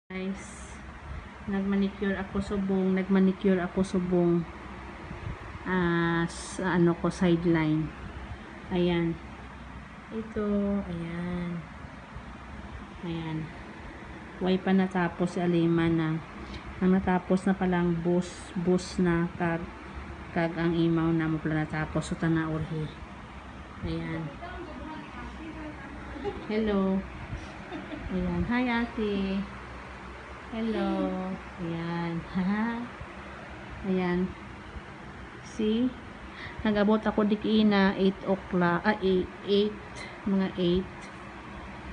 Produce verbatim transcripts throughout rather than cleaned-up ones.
Guys, nagmanicure ako subong, nagmanicure ako subong. Ah, s-, ano ko, sideline. Ayan. Ito, ayan. Ayan. Way pa natapos si Alima na. Ang natapos na palang bus, bus na kag, kag ang imaw na mo pala natapos. So, tana, urhi. Ayan. Hello. Ayan. Hi, ate. Hello. Ayan. Ayan. See? Nag-abot ako dikina eight o'clock, ah, eight, eight, mga eight.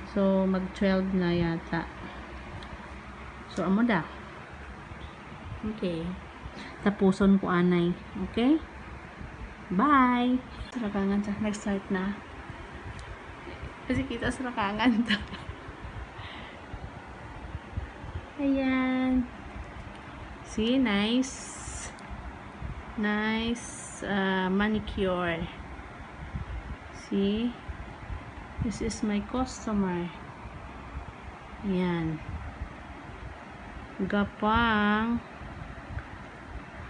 So, mag twelve na yata. So, amo da. Okay. Tapuson ko anay. Okay? Bye! Sarakangan sa, nag-start na. Kasi kita sarakangan ta. Ayan. See, nice. Nice, uh, manicure. See? This is my customer. Ayan. Gapang,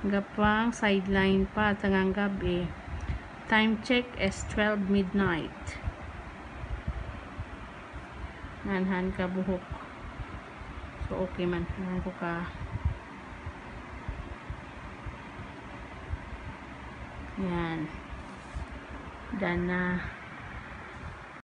gapang sideline pa, tangang gabi. Time check is twelve midnight. Nanhan ka buhok. So, okay man. Nanhan ko ka. Yan. Done na.